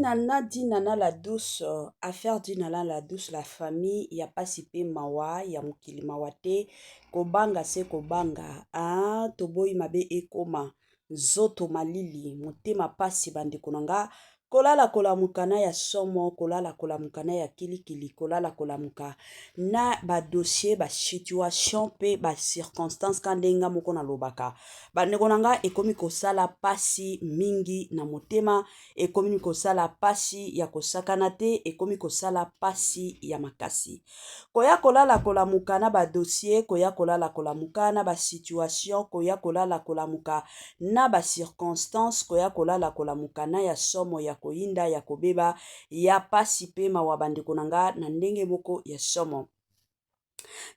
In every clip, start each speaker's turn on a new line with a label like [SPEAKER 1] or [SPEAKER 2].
[SPEAKER 1] Dinana, Dinana la douce, affaire Dinana la douce, la famille ya pasi pe mawa ya mokili mawa te, kobanga se kobanga, ah, toboyi mabe ekoma nzoto malili, motema pasi bandeko na nga, kolala kolamuka na ya somo, kolala kolamuka na ya kilikili, kolala kolamuka na ba dossier, ba situation pe ba circonstances ka ndenge nga moko nalobaka. Bandeko na nga ekomi kosala pasi mingi na motema, ekomi kosala pasi ya kosakana te, ekomi kosala pasi ya makasi. Koya kolala kolamuka na ba dossier, koya kolala kolamuka na ba situation, koya kolala kolamuka na ba circonstances, koya kolala kolamuka na ya somo ya koyinda ya kobeba ya pasi pe mawa bandeko na nga na ndenge moko ya somo.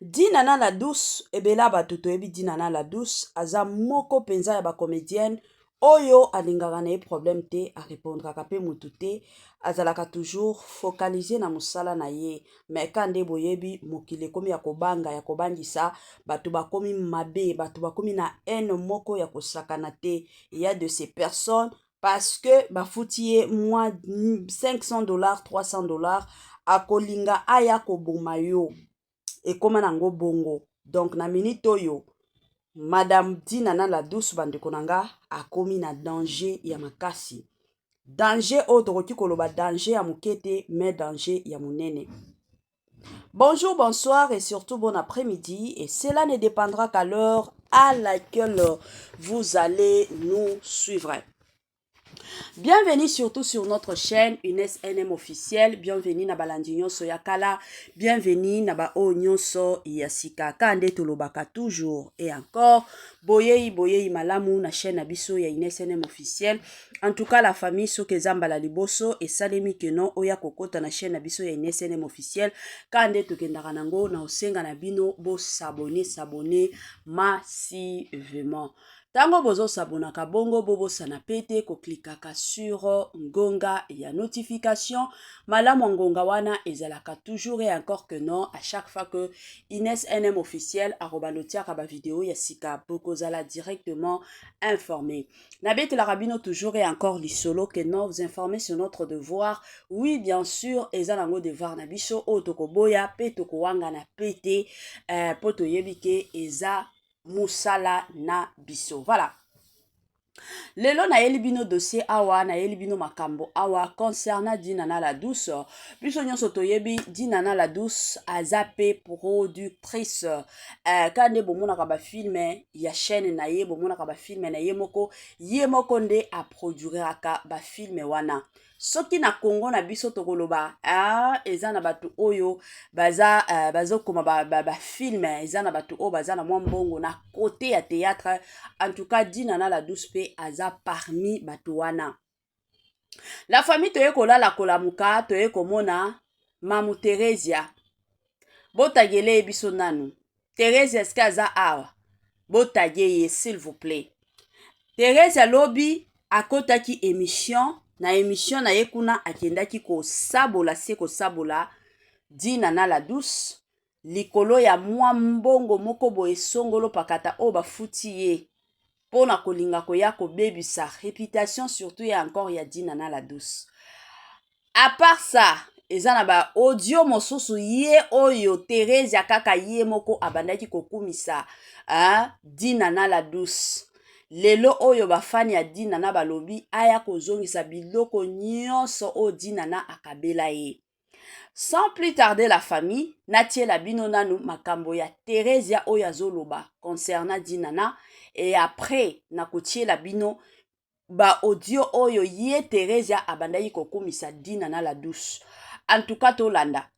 [SPEAKER 1] Dinana la douce, ebele ya bato toyebi Dinana la douce aza moko mpenza ya ba comedienne oyo alingaka na ye problème te, arepondraka pe mutu te, azalaka toujours focalisé na mosala na ye. Mais ka nde boyebi mokili ekomi ya kobanga ya kobangisa, bato bakomi mabe, bato bakomi na haine moko ya kosakana te. Il y a de ces personnes parce que bafuti ye mwa 500 $, 300 $, akolinga aya koboma yo. Ekoma nango bongo. Donc na minute oyo Madame Dinana la douce, bandeko na nga, akomi na danger ya makasi. Danger oyo tokoki koloba danger ya moke te, mais danger ya monene. Bonjour, bonsoir et surtout bon après-midi. Et cela ne dépendra qu'à l'heure à laquelle vous allez nous suivre. Bienvenue surtout sur notre chaîne Ines NM officiel. Bienvenue na balandi nyonso ya kala. Bienvenue na ba oyo nyonso ya sika. Kande tolobaka toujours et encore. Boyei boyei malamu na chaîne na biso ya Ines NM officiel. En tout cas la famille, soki eza mbala liboso esalemi ke non oya kokota na chaîne na biso ya Ines NM officiel. Kande tokendaka nango na osenga na bino bo s'abonner, s'abonner massivement. Ntango bozosabonaka bongo, bobosana pe te koklikaka sur ngonga ya notification. Malamu ngonga wana ezalaka toujours et encore que non, à chaque fois que Ines NM officiel akobanda otiaka bavideo ya sika, bokozala directement informé. Nabetelaka bino toujours et encore lisolo que non, vous informer sur notre devoir. Oui, bien sûr, eza nango devoir na biso oyo tokoboya pe tokowangana pe te, po toyebi ke eza mosala na biso. Voilà. Lelo nayeli bino dossier awa, nayeli bino makambo awa concernant Dinana la douce. Biso nyonso toyebi Dinana la douce aza pe productrice. Ka nde bomonaka bafilm ya chaîne na ye, bomonaka bafilm na ye moko, ye moko nde aproduiraka bafilm wana. Soki na Congo na biso tokoloba, ah, eza na bato oyo baza bazokoma ba film, ba eza na bato oyo baza na mwa mbongo na côté ya théâtre. En tout cas Dinana la douce pe aza parmi bato wana. La famille, toye kolala kolamuka, toye komona Mamu Theresia. Botagele ye biso nanu. Theresia, eske aza awa? Botage ye s'il vous plaît. Theresia lobi akotaki émission, na émission na ye kuna akendaki kosabola se kosabola Dinana la douce likolo ya mwa mbongo moko boye songolo pakata oyo bafuti ye mpona kolinga koya kobebisa réputation surtout ya encore ya Dinana la douce. À part ça, eza na ba audio mosusu ye oyo Theresia kaka ye moko abandaki kokumisa, hein, Dinana la douce. Lelo oyo bafani ya Dinana balobi aya kozongisa biloko nyonso oyo Dinana akabela ye. Sans plus tarder, la famille, natiela bino nanu makambo ya Theresia oyo azoloba concernant Dinana et après nakotiela bino ba audio oyo ye Theresia abandaki kokumisa Dinana la douce. En tout cas tolanda.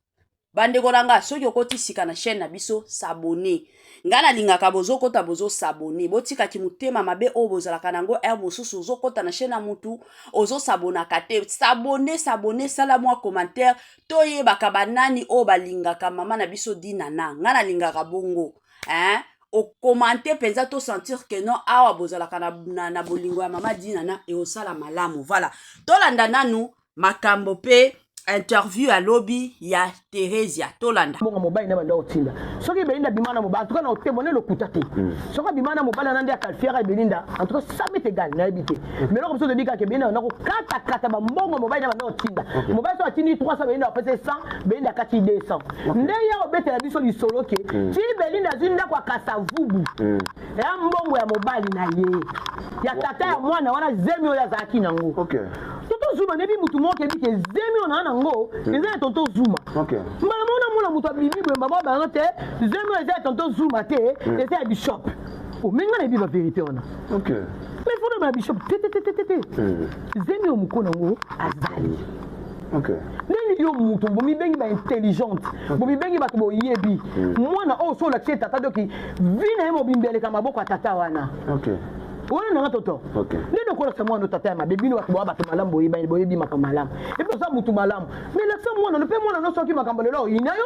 [SPEAKER 1] Bandeko na nga, soki okoti sika na chaîne na biso, s'abonner. Ngai nalingaka bozokota bozosabonner, botikaki motema mabe oyo bozalaka nango. Heure mosusu ozokota na chaîne ya mutu, ozosabonaka te. S'abonner, s'abonner, sala mwa commentaire, toyebaka banani oyo balingaka mama na biso Dinana. Ngai nalingaka bongo, hein? Okomante mpenza tosentir ke non, awa bozalaka na bolingo ya mama Dinana, eosala malamu. Voilà, tolanda nanu makambo mpe. Interview ya lobi ya Theresia, tolanda.
[SPEAKER 2] Bongo mobali na banda otinda soki Belinda abima na mobali, en tout cas na otemone lokuta te. Soki abima na mobali wana nde akalfiaka Belinda, en tout cas ça m'est égal, nayebi te. Mais eloko mosusu toyebi kaka Belinda banda kokatakata bambongo mobali na banda otinda. Mobali so atindi 300, Belinda apesi 100, Belinda akati 200. Nde ye obetela biso lisolo ke ti Belinda azwi ndako ya Kasavubu, eya mbongo ya mobali na ye, ya tata ya mwana wana, zemi oyo azalaki nango. Tonton Zuma, nayebi mutu moko kebi ke zemi oyo naa nango eza ya tonton Zuma. Mbala moko namona moto abimi boye, mbama bango te, zemi oyo eza ya tonton Zuma te, eza ya bishop. Omenga nayebi baverité wana. Mais fona na bishop te te te te te, zemi oyo moko nango azali. Ndenge yo mutu bomibengi baintelligente, bomibengi bato boyebi mwana oyo, so olakisi ye tata, doki vi na ye mobimbi aleka maboko ya tata wana. Wana nanga toto nde nokolakisa mwana tata ya mabe. Bino bato boya bato malamu, boyebi, boyebi makambo malamu, et puis oza mutu malamu, mais lakisa mwana no mpe mwana no soki makambo lelo oyina yo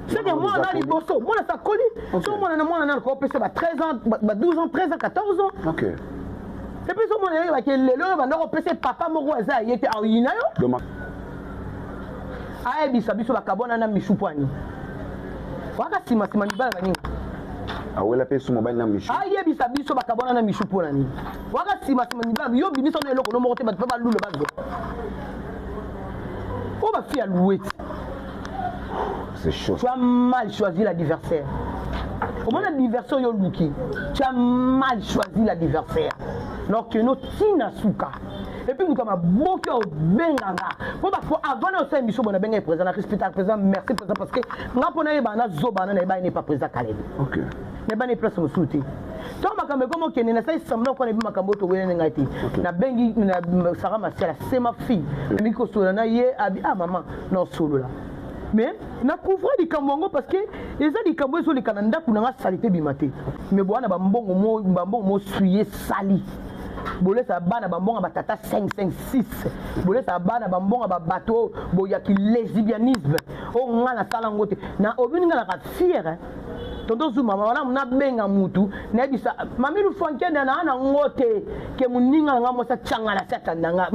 [SPEAKER 2] seke mwana liboso mwana sakoli so mwana na mwana na kopesa ba 13 ans, ba 12 ans, 13 ans, 14 ans. Et puis so mwana yebaki lelo oyo banda kopesa papa moko aza ye te, aoyina yo. Ayebisa biso bakabwana na Michu pwani waka nsima nsima mibala baninga.
[SPEAKER 3] Awela mpe su mobali na Michu.
[SPEAKER 2] Ayebisa biso bakabwana na Michu mpo na nini waka nsima nsima mibala. Yo bimisa no eloko no moko te, bato mpe balula bazwa oyo bafille ya loueti.
[SPEAKER 3] C'est chaud.
[SPEAKER 2] Tu as mal choisi l'adversaire. Omona adversaire oyo oluki, tu as mal choisi l'adversaire. Nokeno ntina suka, et puis moto ya maboki obenganga mpo bato avant na osala émission boye, nabenga ye président, na respecta président. Merci président, parce que nga mpo nayeba nazoba na nayeba ye ne pa président Kaleb. Nayeba ne place mosusu te. Ntango makambo ekoma okende, nasali semblant mpo nayebi makambo oyo towelene ngai te. Nabengi Sara Masiala, c'est ma fille, namiki kosolola na ye. Abi: "Ah mama, nasolola." Mais nacouvre likambo yango parce que eza likambo ezoleka na ndako na nga, sali te, bima te. Mais bwana, bambongo, bambongo mosuye sali, bolesa bana bambongo batata 5 5 6, bolesa bana bambongo babato oyo boyaki lesbianisme oyo. Nga nasala yango te na obini, nga naka fier. Tonton Zuma, malamu nabenga mutu nayebisa mami Lufankende naa nango te ke moninga na nga mwasi atyanga na si atanda nga.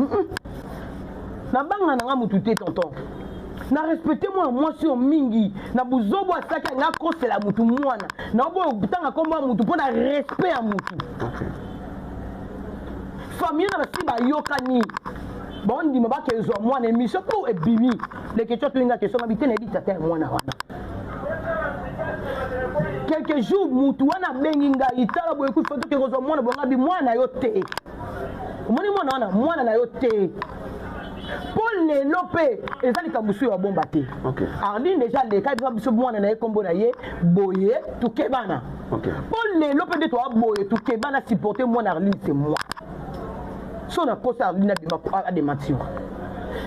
[SPEAKER 2] Nabanga na nga mutu te, tonton. Na respecte mwana mwasi oyo mingi na buzobo asalaki anga akosela mutu mwana na oboyo ntanga nkombo ya mutu mpo na respect ya mutu. Famille na basi bayokani, baondima bakezwa mwana. Émission mpo ebimi leketio atoyinga question ngabi te, nayebi tata ya mwana wana. Quelques jours mutu wana abengi ngai: "Tala boye, kufi toke kozwa mwana bonga bi mwana na yo te. Omoni mwana wana, mwana na yo te." Mpo lelo mpe eza likambo mosusu ya bomba te. Arline déjà aleka biso biso mwana na ye, nkombo na ye boye, tukebana. Mpo lelo mpe nde toa boye, tukebana supporter mwana Arline, c'est moi. So nakosa Arline abima adémentir.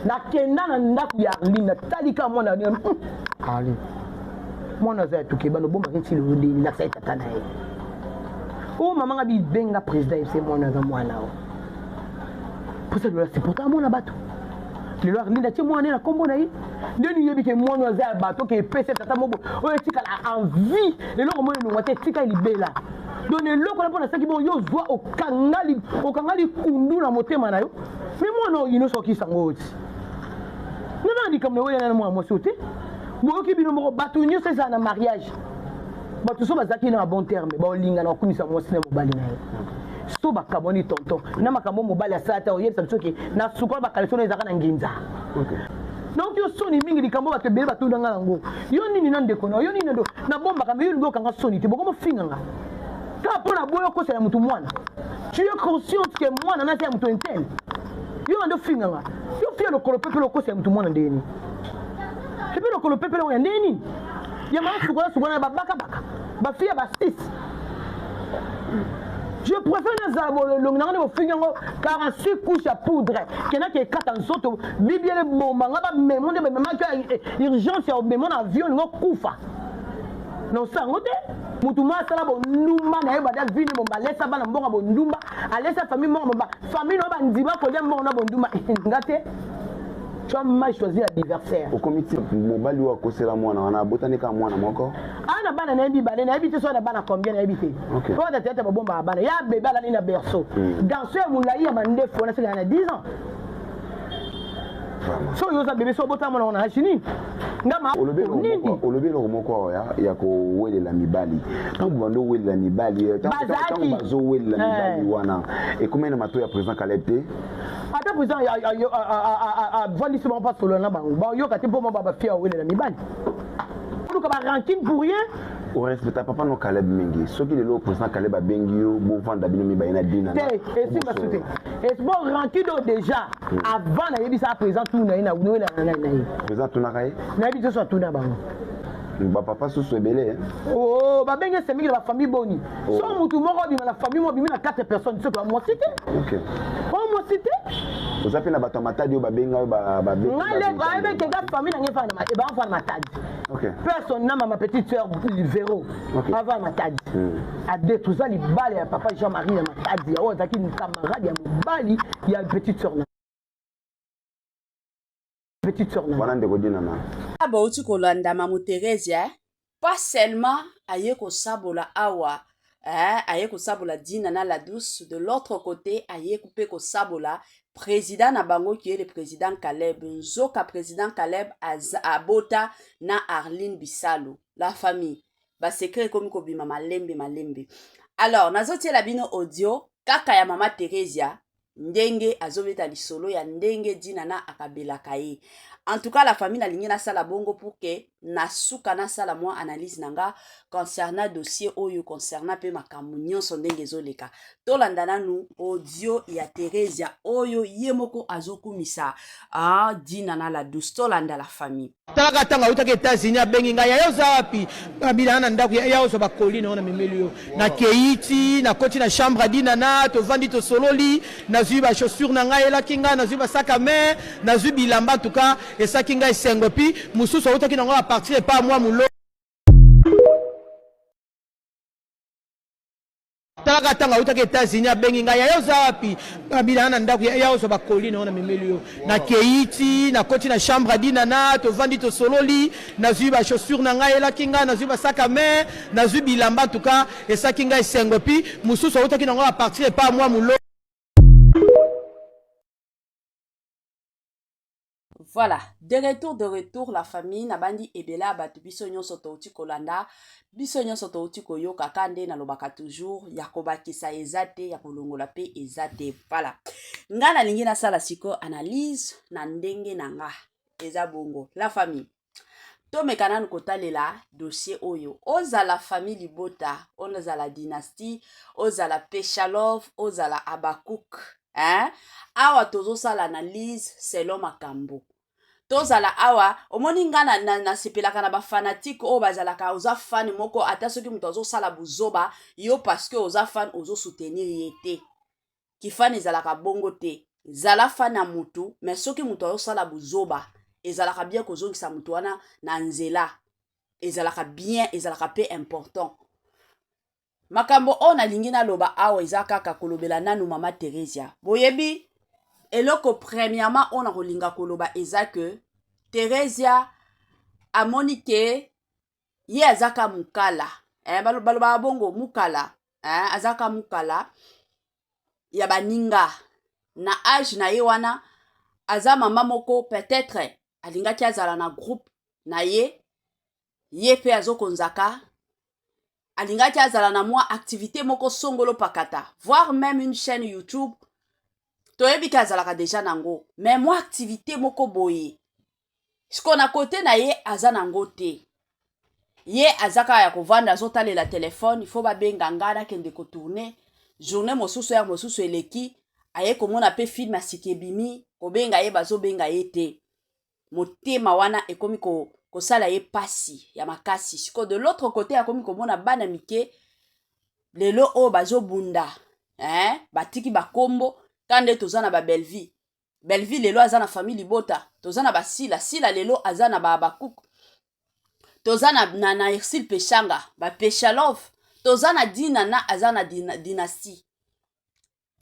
[SPEAKER 2] Nakenda na ndako ya Arline, natali kaka mwana Arline. Arline, mwana aza ya tukebana, obombaki nti lelo ndeni nakisa ye tata na ye oyo. Mama nga bibenga président ese mwana aza mwana o mposa lelo asupporta mwana bato. Lelo Arline atie mwana na nkombo na ye. Ndeni oyebi ke mwana aza ya bato, ke epesi tata mobo oyo etikala en vie, eloko moko elongwa te, etika libela. Donc eloko wana mpo nasalaki bongo, yo ozwa okanga likundu na motema na yo. Me mwana oyo nyonso okisa ngo oti nana likambo na oyana na mwana mwasi oyo te. Boyoki bino moko, bato nyonso ezala na mariage, bato so bazalaki na bon terme, baolingana, bakumisa mwasi na mobali na ye. So bakabwani, tonton, na makambo mobali asala te, oyebisa biso ke na suka bakaleso no ezalaka na nginza. Donc yo soni mingi, likambo bato ebele batundanga yango: "Yo nini na ndeko na yo? Nini na nabombaka?" Me yo olingi okanga soni te, bokomofinganga kaka mpo na boyo okosela motu mwana. Tu es consciente ke mwana nasi ya moto intel, yo bando ofinganga, yo fia lokolo pepele, okosela motu mwana ndeni epe lokolo pepele ya ndeni ya maa sukola sukola na babakabaka bafille ya ba 6. Je préfère nazala bololongi nanga nde bofingi yango 46 couche ya poudre kendaki ekata nzoto bibiele eboma nga, bamemo nde bamemaki urgence ya obemo na avion, olingo kufa na osala yango te. Motu moko asala bondumba na ye, bada vini bomba, alesa bana mbongo bondumba, alesa famille mbongo bomba, famille na yo bandima kolia mbongo na bondumba. Nga te, tu as mal choisi l'adversaire.
[SPEAKER 3] Okomi ti mobali oyo akosela mwana wana abotani kaka mwana moko?
[SPEAKER 2] Ana bana nayebi mibale, nayebi te so ana bana combien, nayebi te. Po ata tete babombaka bana ya bebe alali na berceau. Garçon ya molai ya mandefu wana, soki na 10 ans. So yo oza bebe, so obota mwana wana age nini? Nga ma
[SPEAKER 3] nini? Olobi eloko moko awa ya kowelela mibali. Ntango bobanda owelela mibali, eh, ntango bazowelela mibali eh. wana, ekomi na matoi ya président Caleb te?
[SPEAKER 2] Ata président avandisi bango mpa solola na bango, bayoka te mpo mo bafia owelela mibali, oluka barancune pour rien.
[SPEAKER 3] Orespecta papa no Caleb mingi. Soki lelo président Caleb abengi yo, bovanda bino mibale na Dina?
[SPEAKER 2] Te, esimba su te. Bon, rancune oyo déjà avant nayebisa président, tuna ye, nawelana ngai na ye.
[SPEAKER 3] Président atunaka ye?
[SPEAKER 2] Nayebi te so atuna bango.
[SPEAKER 3] Bapapa susu ebele.
[SPEAKER 2] Oh, babenge esemiki na bafamille boni. Oh. So mutu moko abima na famille mo, abimi na 4 personnes, soki bamwasi te, o mwasi te.
[SPEAKER 3] Oza mpe na bato ya Matadi oyo babenga yo?
[SPEAKER 2] Ngai ayebeke eza famille nange ebafana Matadi. Personne na mama petite sœur Vero avant Matadi ade toza libala ya papa Jean Marie na Matadi, oyo azalaki camarade ya mobali ya petite sœur na petite sœur na
[SPEAKER 3] wana ndeko Dinana.
[SPEAKER 1] Bauti kolanda Mamu Theresia, pas seulement aye kosabola awa, eh, aye kosabola Dina na la douce, de l'autre côté aye mpe kosabola président na bango qui est le président Caleb. Nzoka président Caleb abota na Arline Bisalo. La famille, basecret ekomi kobima malembe malembe. Alors nazotiela bino audio kaka ya mama Theresia, ndenge azobeta lisolo ya ndenge Dina na akabelaka ye. En tout cas, la famille, nalingi nasala bongo pour que na suka nasala mwa analyse na nga concernant dossier oyo, concernant mpe makambo nyonso ndenge ezoleka. Tolanda nanu audio ya Theresia oyo ye moko azokumisa, ah, Dina na la douce. Tolanda, la famille.
[SPEAKER 2] Talaka ntango autaki États-Unis, abengi ngai: "Yaya, oza wapi?" Abila na ndako ya ozwa bakoli na yo, na memeli yo. Nakei ti nakoti na chambre, Dinana, tovandi, tosololi. Nazwi bachaussure na ngai elaki ngai, nazwi basac à main, nazwi bilamba. En tout cas esaki ngai esengo. Epi mosusu autaki nango à partir epa mwa molo. Talaka ntango autaki États-Unis, abengi ngai: "Yaya, oza wapi?" Abila na ndako ya ozwa bakoli na yo, na memeli yo. Nakei ti nakoti na chambre, Dinana, tovandi, tosololi. Nazwi bachaussure na ngai elaki ngai, nazwi basac à main, nazwi bilamba. En tout cas esaki ngai esengo. Epi mosusu autaki nango à partir epa mwa molo.
[SPEAKER 1] Voilà, de retour, de retour, la famille. Nabandi ebele ya bato, biso nyonso touti kolanda, biso nyonso touti koyoka. Ka nde nalobaka toujours, ya kobakisa eza te, ya kolongola mpe eza te. Voilà, nga nalingi nasala sikoyo analyse na ndenge na nga. Eza bongo, la famille. Tomeka nanu kotalela dossier oyo. Ozala famille libota, ozala dynastie, ozala Peshalove, ozala Abakuk, hein? Awa tozosala analyse selon makambo tozala awa. Omoni, nga nasepelaka na, na bafanatiques oyo bazalaka, oza fan moko, ata soki moto azosala buzoba, yo parce que oza fan ozosoutenir ye te. Kifan ezalaka bongo te. Zala fan ya mutu, mais soki moto azosala buzoba, ezalaka bien kozongisa motu wana na nzela. Ezalaka bien, ezalaka mpe important. Makambo oyo nalingi naloba awa eza kaka kolobela nanu mama Theresia. Boyebi eloko premièrement oyo nakolinga koloba eza ke Theresia amoni ke ye azaka mokala, eh, balobaka bongo mokala, eh, azaka mokala ya baninga na age na ye wana. Aza mama moko, peut-être alingaki azala na groupe na ye, ye mpe azokonzaka, alingaki azala na mwa activité moko songolo pakata, voire même une chaîne YouTube. Toyebi ke azalaka déjà nango, mais mwa activité moko boye siko na kote na ye aza nango te. Ye aza kaka ya kovanda, azotalela telefone. Ifo babenga nga, nakende kotourner. Journée mosusu ya mosusu eleki, aye komona mpe film ya sika ebimi, kobenga ye, bazobenga ye te. Motema wana ekomi kosala ye pasi ya makasi. Sikoyo de l'autre côté akomi komona bana mike lelo oyo bazobunda, eh? Batiki bakombo ka nde toza na babellevie. Bellevie lelo aza na famille libota, toza na basila sila, lelo aza na babakuku, toza na Ursile Peshanga, bapeshalove, toza na Dina na aza na dynastie.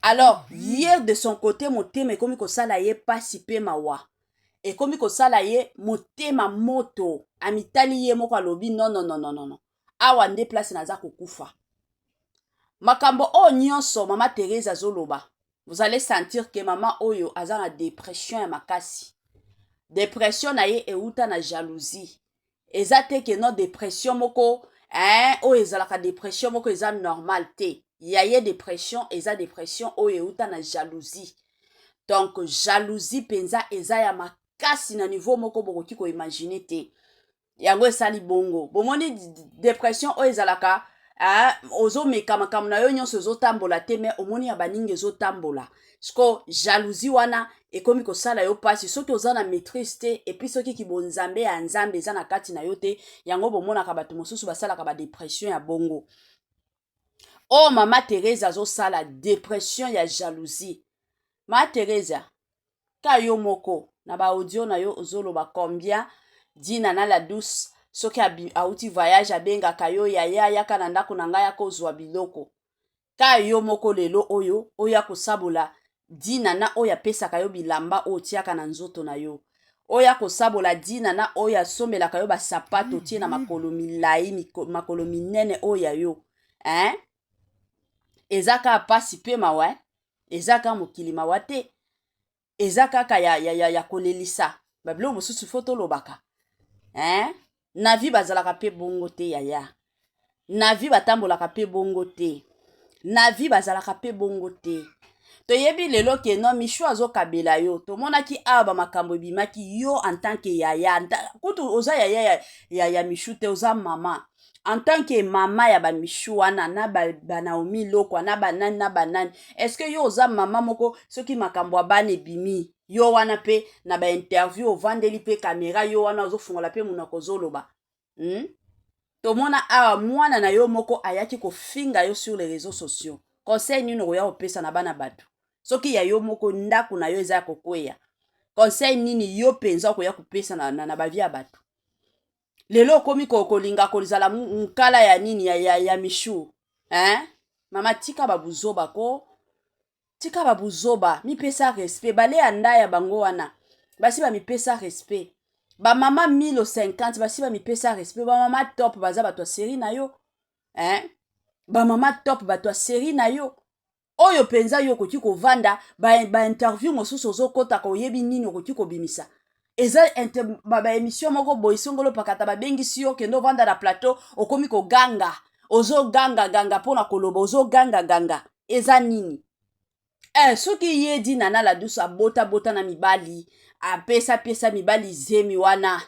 [SPEAKER 1] Alors ye de son côté, motema ekomi kosala ye pasi mpe mawa, ekomi kosala ye motema moto. Amitali ye moko, alobi: "Non, non, non, non, non, awa nde place naza kokufa." Makambo oyo nyonso mama Therese azoloba, vous allez sentir que mama oyo aza na dépression ya makasi. Depression na ye euta na jalousie. Eza te ke non depression moko hein, oyo ezalaka depression moko eza normal te. Ya ye depression eza depression oyo euta na jalousie. Donc jalousie mpenza eza ya makasi na niveau moko bokoki koimagine te. Yango esali bongo. Bomoni depression oyo ezalaka ah, ozomeka makambo na yo nyonso ezotambola te, me omoni ya baninga ezotambola. Siko jalousie wana ekomi kosala yo mpasi soki oza na maîtrise te, epuis soki kibonzambe ya Nzambe eza na kati na yo te. Yango bomonaka bato mosusu basalaka badepression ya bongo. Oyo oh, mama Therese azosala depression ya jalousie. Ma Therese, ka yo moko na ba audio na yo ozoloba combien Dina na la douce soki auti voyage abengaka yo yaya, yaka na ndako na ngai akozwa biloko. Ka yo moko lelo oyo oya kosabola Dina na oyo apesaka yo bilamba oyo otiaka na nzoto na yo, oyo akosabola Dina na oyo asombelaka yo basapato otie na makolo milai, makolo minene oyo ya yo, hein? Eza kaka pasi pe mawa, eh? Eza kaka mokili mawa te, eza kaka ya, ya, ya, ya kolelisa. Babiloko mosusu fo tolobaka, hein? Na vie bazalaka pe bongo te yaya, na vie batambolaka pe bongo te, na vie bazalaka pe bongo te. Toyebi lelo ke no Michou azokabela yo, tomonaki awa bamakambo ebimaki yo en tant que yaya, kutu oza yaya ya, ya, ya Michou te, oza mama. En tant que mama ya ba Michou wana na ba, ba Naomi Lokwa na banani na banani, est-ce que yo oza mama moko soki makambo ya bana ebimi yo wana pe na ba interview ovandeli pe kamera yo wana ozofungola pe monoko ozoloba, Tomona awa mwana na yo moko ayaki kofinga yo sur les réseaux sociaux. Conseil nini okoya kopesa na bana bato soki ya yo moko ndako na yo eza ya kokweya? Conseil nini yo mpenza okoya kopesa na, na, na bavie ya bato? Lelo okomi kolinga kozala mokala ya nini ya, ya, ya Michou, hein? Mama, tika babuzoba ko, tika babuzoba, mipesa respect. Bale ya ndaya bango wana basi bamipesa respect. Bamama 1050 basi bamipesa respect. Bamama top baza bato ya série na yo, hein? Bamama top bato ya série na yo oyo mpenza yo okoki kovanda ba interview mosusu ozokɔtaka, oyebi nini okoki kobimisa. Eza baémission moko boye songolo pakata, babengisi yo, kende ovanda na plateau, okomi koganga, ozogangaganga mpona koloba, ozogangaganga. Eza nini? Soki ye di Nana la Douce abotabota na mibali, apesapesa mibali zemi wana,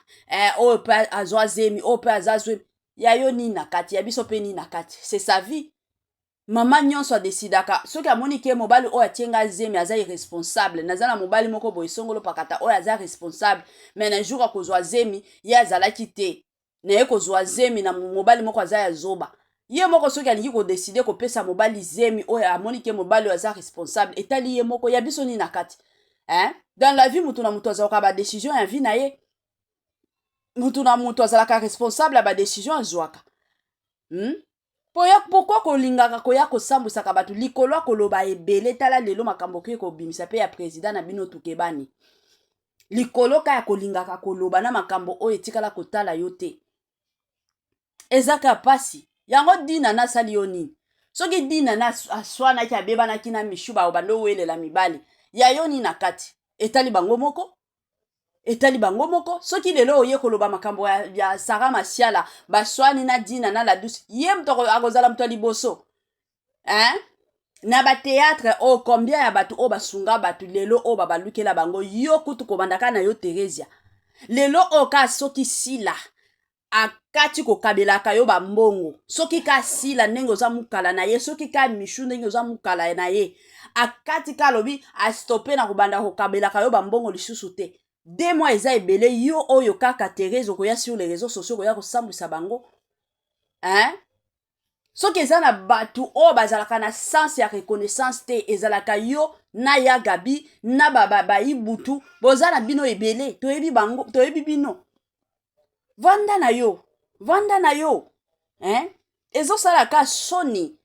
[SPEAKER 1] oyo mpe azwa zemi, oyo mpe aza zemi ya yo, nini na kati ya biso mpe nini na kati? C'est sa vie. Mama nyonso adesidaka soki amoni ke mobali oyo atie nga zemi aza irresponsable. Naza na mobali moko boye songolo pakata oyo aza responsable, mais na jour akozwa zemi ye azalaki te. Naye kozwa zemi na mobali moko aza ya zoba. Ye moko soki alingi kodécider kopesa mobali zemi oyo amoni ke mobali oyo aza responsable, etali ye moko. Ya biso nini na kati, hein? Dans la vie, mutu na mutu azwaka badécision ya vie na ye. Mutu na mutu azalaka responsable ya badécision azwaka, Pourquoi kolingaka koya kosambwisaka bato likolo ya koloba ebele? Tala lelo makambo okoki kobimisa mpe ya président na bino Tukebani likolo ka ya kolingaka koloba na makambo oyo etikala kotala yo te. Eza kaka pasi yango. Dina nasali yo nini? Soki Dina na aswanaki, abebanaki na Mishu, bao bando owelela mibali ya yo nini na kati? Etali bango moko, etali bango moko. Soki lelo oye koloba makambo ya Sara Masiala baswani na Dina na la Douce, ye moto akozala moto ya liboso, hein? Na bathéâtre oyo, combien ya bato oyo basunga bato lelo oyo babalukela bango? Yo kutu kobanda kaka na yo Theresia, lelo oyo kaka soki Sila akati kokabelaka yo bambongo, soki ka Sila ndenge oza mokala na ye, soki ka Mishu ndenge oza mokala na ye akati ka alobi astopper na kobanda kokabelaka yo bambongo lisusu te, 2 mois eza ebele. Yo oyo kaka Therese okoya sur les réseaux sociaux koya kosambwisa bango, hein? Soki eza na bato oyo bazalaka na sens ya reconnaissance te, ezalaka yo na ya Gabi na baibutu ba, ba boza na bino ebele, toyebi bango, toyebi bino. Vanda na yo, vanda na yo, hein? Ezosala ka soni,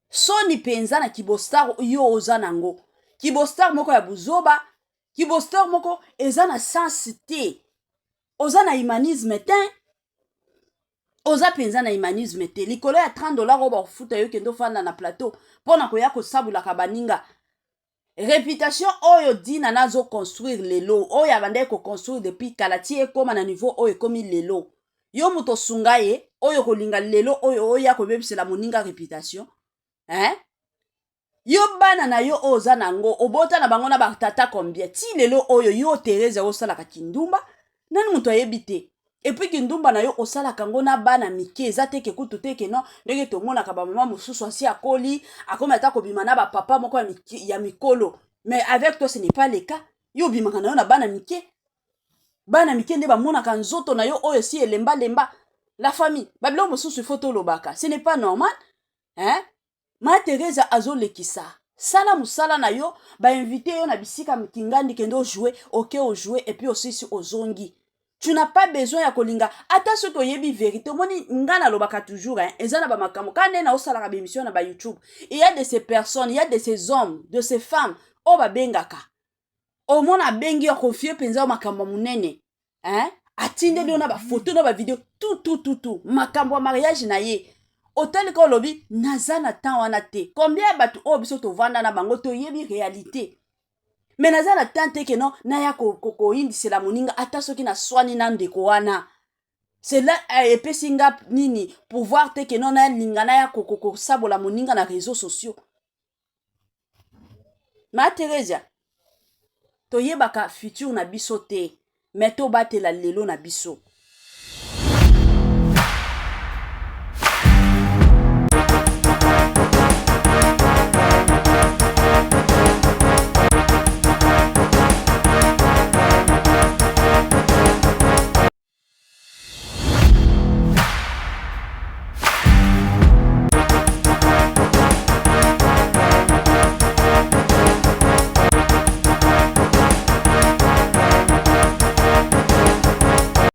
[SPEAKER 1] soni mpenza na kibostar yo oza nango, kibostar moko ya buzoba, kibostar moko eza na sens te. Oza na humanisme te, oza mpenza na humanisme te. Likolo ya 30 dollar oyo bakofuta yo, kende ofanda na plateau mpo na koya kosabulaka baninga. Reputation oyo Dina nazo construire lelo, oyo abandaki ko construire depuis kala ti ekoma na niveau oyo ekomi lelo. Yo moto osunga ye, oyo kolinga lelo oyo oya kobebisela moninga reputation. Hein? Yo bana na yo oyo oza na yango, obota na bango na ba tata combien? Ti lelo oyo yo Therese osalaka kindumba, nani moto ayebi te. Et puis kindumba na yo osalaka yango na bana mike, eza te ke kutu te ke non, ndenge tomonaka ba mama mosusu asi akoli, akomi ata kobima na ba papa moko ya mikolo. Mais avec toi ce n'est pas le cas. Yo obimaka na yo na bana mike. Bana mike nde bamonaka nzoto na yo oyo esi elemba lemba. La famille, ba biloko mosusu il faut tolobaka. Ce n'est pas normal. Hein? Ma Teresa azolekisa. Sala musala na yo, ba invité yo na bisika kingandi kende ojouer, oke ojouer et puis osisi ozongi. Tu n'as pas besoin ya kolinga ata soki oyebi vérité. Omoni nga nalobaka toujours hein, eza na ba makambo ka nde na osalaka ba émission na ba YouTube. Il y a de ces personnes, il y a de ces hommes, de ces femmes oyo babengaka. Omona abengi yo confie mpenza makambo ya monene. Hein? Atindeli yo na ba photo na ba video tout tout tout tout makambo ya mariage na ye. Otali ka olobi naza na temps wana te. Combien ya bato oyo biso tovanda na bango toyebi réalité. Mais naza na temps te ke non naya koyindisela moninga ata soki naswani na ndeko wana. Cela epesi nga nini pouvoir te ke non nalinga naya kosabola moninga na réseaux sociaux. Ma Theresia, toyebaka futur na biso te, mais tobatela lelo na biso.